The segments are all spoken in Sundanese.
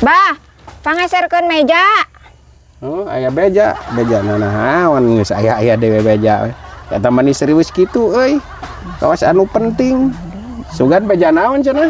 Bah, pangeserkeun meja. Oh, aya beja, beja nanaon geus aya aya dewe beja we. Eta mah serius kitu euy. Kawas anu penting. Sugan beja naon cenah?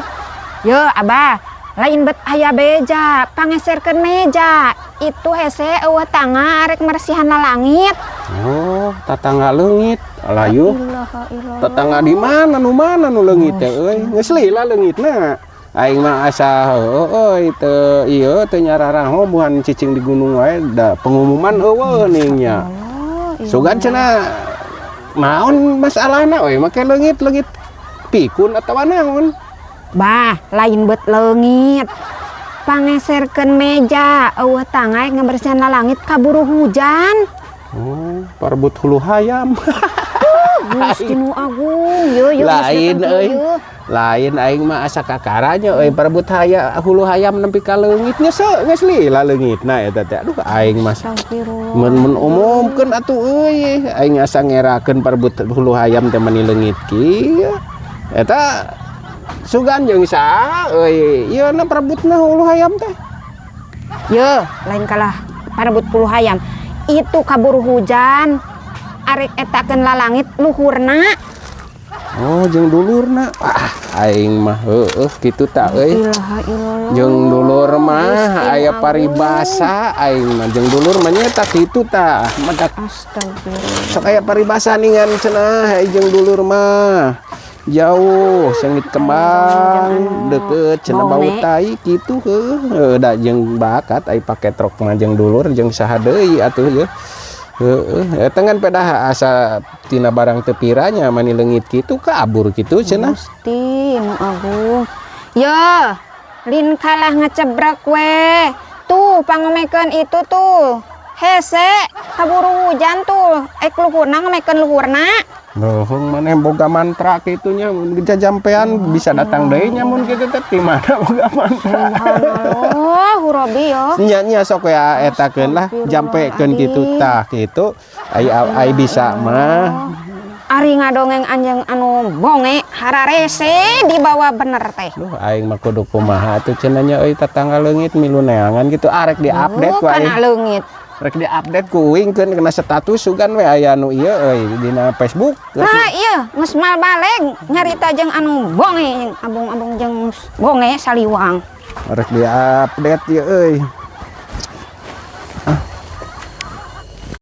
Yo, Abah, lain bet aya beja, pangeserkeun meja. Itu hese euweuh tangga arek meresihan lalangit. Oh, tatangga leungit. Alah yuh. Ilaha illallah. Tetangga di mana nu mana nu leungit teh euy? Geus lila leungitna. Aing mah asa heueuh euy teu ieu teu nyararaho buhan cicing di gunung wae da pengumuman euweuh ning nya. Oh, iya. Sugan cenah naon masalahna euy make leungit-leungit pikun atawa naon? Bah, lain bet leungit. Pangeserkeun meja, euweuh tangga ngebersihan lalangit kaburu hujan. Oh, parebut hulu hayam. Gusti nu agung, yo yo. Lain euy. Lain, aing mah asa kakaranya euy parebut haya hulu hayam nepi ka leungit nya geus lila leungitna eta teh. Aduh, aing mah Astagfirullah. mun mun umumkeun atuh euy, aing asa ngerakeun parebut hulu hayam teh mani leungit kieu. Eta sugan jeung saha euy ieu na parebutna hulu hayam teh? Yo, lain kalah parebut hulu hayam. Itu kaburu hujan. Arek etakeun lalangit luhurna. Oh, jeung dulurna. Ah, aing mah heueuh kitu ta euy. Ilaha illallah. Jeung dulur mah Gusti aya nu agung. Paribasa aing mah jeung dulur mah nya eta kitu tah. Madak Astagfirullah. Sok aya paribasa ningan cenah ai jeung dulur mah. Jauh seungit kembang, deket cenah bau Bone. Tai kitu heueuh. Da jeung bakat ai pake truk mah jeung dulur jeung saha deui atuh ye. Heeh, eta ngan pedah asa tina barang teu piranya mani leungit kitu kabur kitu cenah. Gusti nu agung. Yo, lin kalah ngecebrek we. Tuh pangomekeun itu tuh. Hese kaburu hujan tuh. Ek luhurna ngomekeun luhurna. Lohong maneh boga mantra kitu nya mun jajampean bisa datang deui nya mun kitu teh di mana boga mantra. Subhanallah, Robi yo. Nya nya sok we etakeun lah jampekeun kitu tah kitu ai ai bisa mah. Ari ngadongeng anjing anu bonge hararese dibawa bener teh. Duh, aing mah kudu kumaha atuh cenah nya euy tatangga leungit milu neangan gitu arek di-update ku Oh, kana aing. leungit. Rek di-update ku uing keun kena status sugan we aya nu ieu euy dina Facebook. Nah iya, geus mal baleg nyarita jeung anu bonge jeung abong-abong jeung bonge saliwang. Rek di-update ieu euy.